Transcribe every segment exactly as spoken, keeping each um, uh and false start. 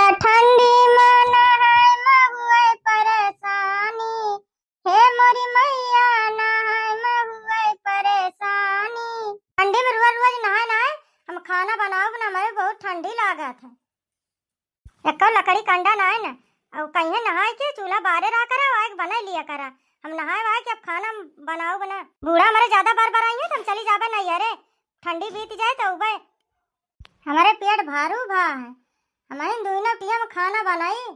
ठंडी में नहाए में हुए परेशानी, हे मोरी मैया नहाए में हुए परेशानी। ठंडी में रोज रोज नहाए नहाए हम खाना बनाउब ना, हमें बहुत ठंडी लागत है। एक्को लकड़ी कंडा नाहीं न, अउ कहिए नहाए के चूल्हा बारे रहा करा, आग बनाए लिया करा। हम नहाए वहाए के अब खाना बनाउब ना। बूढ़ा हमारे ज्यादा बरबराइहैं तो हम चली जाबे नैहरे, ठंडी बीत जाए तो उबे। हमारे पेट भारू भा है, हमारे दुइनो टियम खाना बनाई।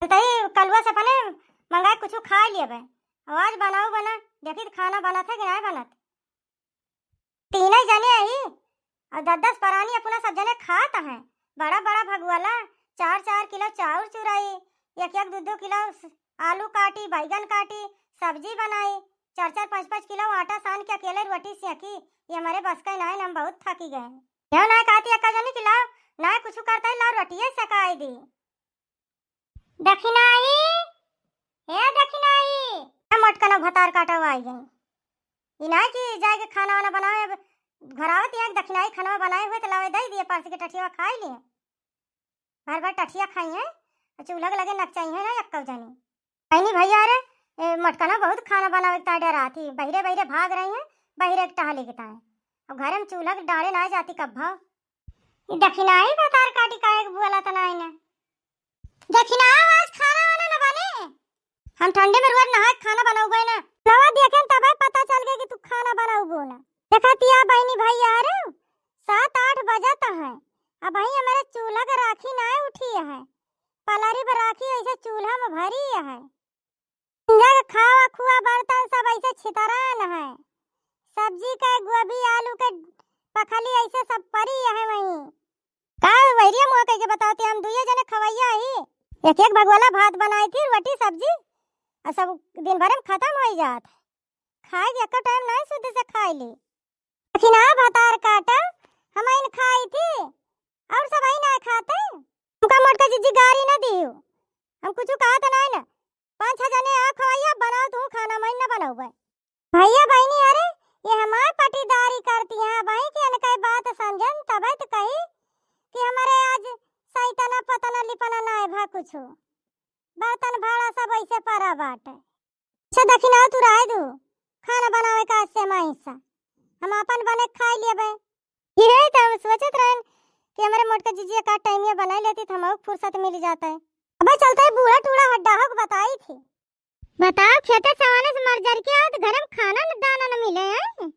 तई कलुआ से अपने मंगाए कुछ खाए लेबे, अउ आज बनाउब ना, देखी तो खाना बनत है कि नाहीं बनत। तीनों जने अही अउ दस दस परानी अपना सब जने खात हैं। बड़ा बड़ा भगुआला, चार चार किलो चाउर चुराई, एक एक दू दू किलो स-, आलू काटी, बैगन काटी, सब्जी बनाई, चार चार पाँच पाँच किलो आटा सान के अकेले रोटी सेंकी। ये हमारे बस का नाहीं, हम बहुत थकी गए हैं। यो नाहीं कहती एक्का जनी कि लाओ, नाहीं कुछ करता ही, लाओ रोटिये सेकाई दी। दखिनाई, हे दखिनाई। ए मोटकनौ भतार काटौ आइ गई। ई नाहीं कि जाइके खाना वाना बनावे, अब घर आवत हैं दखिनाई खाना बनाए हुए त लावे दइ दिए परसि के टठिया खाइ लिए। भर भर टठिया खाइहैं, अउ चूल्हा के लगे नकचाइहैं ना एक्कौ जनी। कहिनी भइया रे, ए मोटकनौ बहुत खाना बनावे के ताईं डेरात ही, बहिरे बहिरे भाग रही हैं, बहिरे के टहले के ताईं। अब घरे में चूल्हा के डाँड़े नाहीं जाती कब्बौ। ई दखिनाई भतार काटी काहे के बोलत नाहीं ना। दखिनाई आज खाना वाना न बने। हम ठंडी में रोज नहाए के खाना बनउबे ना। लवा देखेन तबे पता चल गए कि तू खाना बनउबो ना। देखा तिया बहिनी भइया रे, सात आठ बजत हैं, अबहीं हमरे चूल्हा के राखी नाहीं उठी है। पलरी पर राखी ऐसे चूल्हा में भरी है। इंजर खावा खुआ बर्तन सब ऐसे छितरान है। सब्जी के गोभी आलू के पखली ऐसे सब परी है वहीं। का वहिरिया मुँह कहिके बतावती, हम दुइये जने खवैया ही। एक एक भगोला भात बनाई थी, रोटी सब्जी, अउ सब दिन भरे में खतम होइ जात है। खाए के एक्को टाइम नाहीं शुद्ध से खाइ ली। दखिनाई भतार काटा, हमइन खाई थी, अउर सबही नाहीं खाते। हमका मोटका जिज्जी गारी न दियो, हम कुछ कहत नाहीं ना। पाँच छह जने आ खवैया, बनाओ तू खाना, मैं न बनउबे। भइया बहिनी अरे, ये हमार पटीदारी करती हैं, अबहीं कि इनकै बात समझन तबे त कही कि हमरे आज सैतना पतना लिपना नाहीं भा कुछ, बर्तन भाड़ा सब ऐसे परा बाटे। अच्छा दखिनाई तू रहे दू, खाना बनावे का आज से हमार हिस्सा, हम आपन बने खाइ लेबे। इहे त हम सोचत रहन कि हमरे मोटका जिज्जी एकाध टाइमिया बनाइ लेती त हमहू के फुर्सत मिलि जात है। अबे चलते बूढ़ा टूढ़ा हड्डा हो के बताई थी। बताओ खेते सवाने से मर जर के आओ त घरे में खाना न दाना न मिले हैं।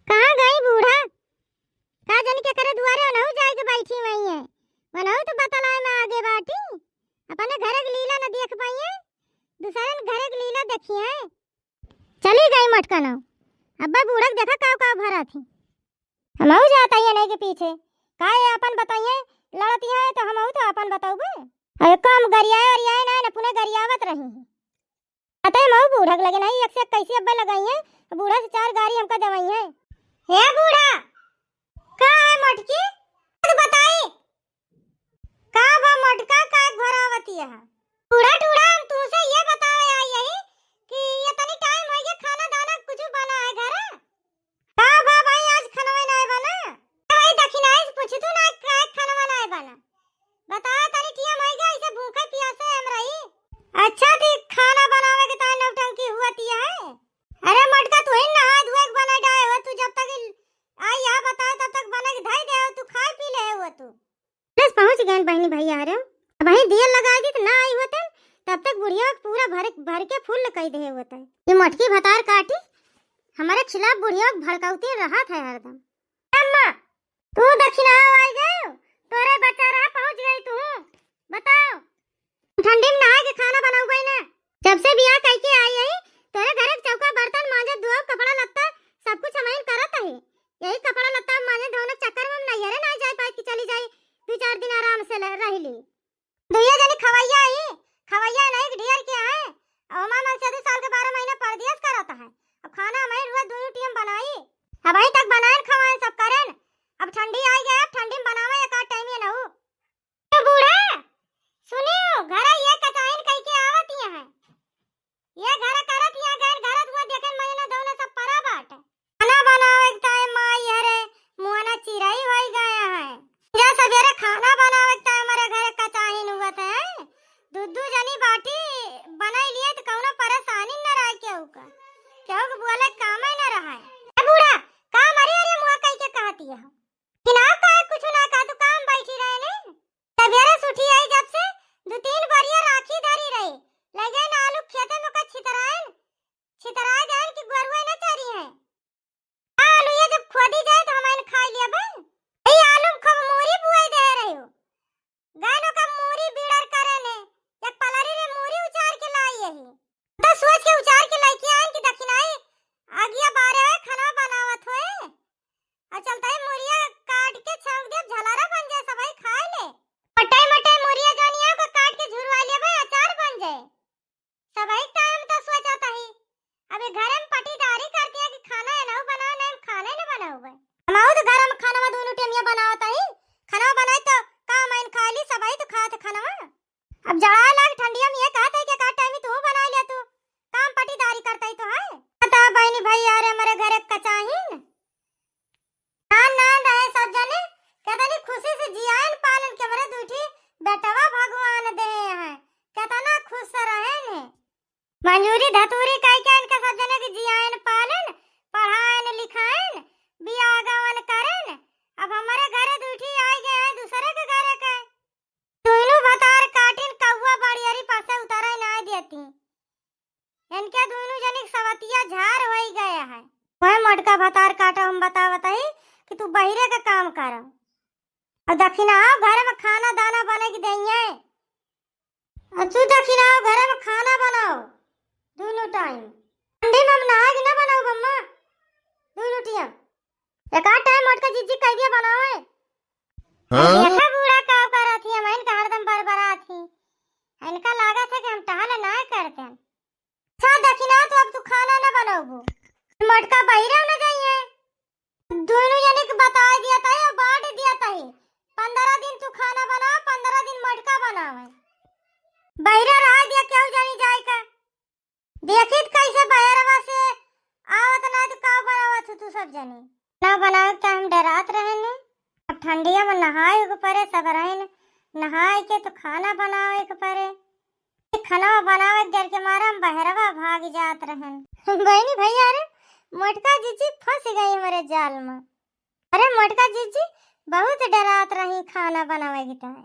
कहाँ गई बूढ़ा? का जानी केकरे दुआरे ओनहू जाइके बैठी हुई हैं। ओनहू त बतलाए में आगे बाटी। अपने घरे के लीला न देख पाई हैं, दूसरे के घरे के लीला देखी हैं। चली गई मोटकनौ। अब्बा बूढ़ा के देखा काव काव भरा थी। हमहू जात ही नहीं के पीछे। का ये आपन बताइए, लड़ती हैं त हमहू त आपन बतउबे। अरे कम गरियाए अरियाए ना, न पुने गरियावत रही हैं। अतः हमहू बूढ़ा के लगे नहीं, एक से एक कैसी अब्बा लगाई हैं, बूढ़ा से चार गारी हमका देवाई हैं। हे बूढ़ा, का है मोटकी? तू बताई, का बा मोटका, का घोरावती है? टूड़ा, टूड़ा, हम तुमसे ये बतावे आई यही कि ये तनी टाइम होइ गया, खाना दाना कुछ बना है घर? का बा भाई, आज खाना नाहीं बना? भाई दखिनाई से पूछी तू ना, का खाना नाहीं बना? बताओ तनी टिया माई के, ऐसे भूखे पियासे हम रही। अच्छा, ती खाना बनावे के ताई नौटंकी हुआ तिया है? अरे मोटका, तू ही नहा धोए के बनाए डाए हो, तू जब तक इल-, आई यहाँ बताओ तब तक बना के धई दे हो, तू खाए पी ले हो तू। बस पहुँच गए बहिनी भइया रे, अबहीं दिया लगाइ दी त ना आई होते, तब तक बुढ़िया के पूरा भर, भर के फुल कइ दे होते। ये मोटकी भतार काटी, हमारे खिलाफ बुढ़िया के भड़काउती रहत है हरदम। अम्मा, तू दखिनावा आइ गयो, तोरे बच्चा रहा पहुँच गई तू। बताओ, ठंडी में नहाए के खाना बनाउबे ना। जब से बियाह कइके आई है, तोरे घरे के चौका बर्तन माँजे, धोए, कपड़ा लत्ता, सब कुछ हमइन करत है। यही कपड़ा लत्ता माँजे धोने के चक्कर में हम नैहरे ना जाए पाए कि चली जाई, दू चार दिन आराम से ल-, रह ली। दुइये जनी खवैया ही, खवैया नहीं कि ढेर के हैं। अब हमार मन से दू साल के बारह महीना परदेस करत है। अब खाना हमइन रोज दुई टियम बनाई। अबहीं तक बनाएन, खवाएन, सब करेन। अब ठंडी आइ गए, अब ठंडी में बनावे एक आध टाइम ये नहू। तो बूढ़ा, सुनियो, घरे ये कचाइन कइके आवत ही हैं। मंजूरी धतूरी कह के इनका सब जने के जियाइन पालन, पढ़ाइन लिखाइन, बियाह गवन करेन। अब हमरे घरे दुइठी आई गए हैं दूसरे के घरे के। दुइनू भतार काटिन कौआ बड़ियरी पासे उतरे ना देती। इनके दुइनू जनिक सवतिया झार होई गया है। वह मोटका भतार काटो, हम बतावत ही कि तू बहिरे के काम करो। और दखिनाओ घरे में खाना दाना बने के देइए। और तू दखिनाओ घरे में खाना बनाओ दुइनू टाइम। ठंडी में हम नहाए के ना बनाओ बम्मा, दुइनू टाइम। एक आध टाइम मोटका जिज्जी कह दिया बनाओ है। हाँ? देखा बूढ़ा का करत ही, हम इनका हरदम बरबरात ही। इनका लागत है कि हम टहल ना करते हैं। अच्छा दखिना, तो अब तू खाना ना बनाबू, मोटका बहिरा ना जाइए। दुइनू जने के बता दिया तही और बांट दिया तही, पन्द्रह दिन तू खाना बना, पन्द्रह दिन मोटका बनावे। बहिरा रह दिया, केहू जानी जाए का। देखित कैसे बहरवा से आवत ना, तो का बनावत हो तू सब जने? ना बनावे के तो हम डरात रहेन। अब ठंडिया में नहाए के परे, सब रहेन, नहाए के तो खाना बनावे के परे। खाना बनावे के डर के मारे हम बहरवा भाग जात रहेन। बहनी भैया रे, मोटका जिज्जी फंस गई हमारे जाल में। अरे मोटका जिज्जी बहुत डरात रही खाना बनावे के टाइम।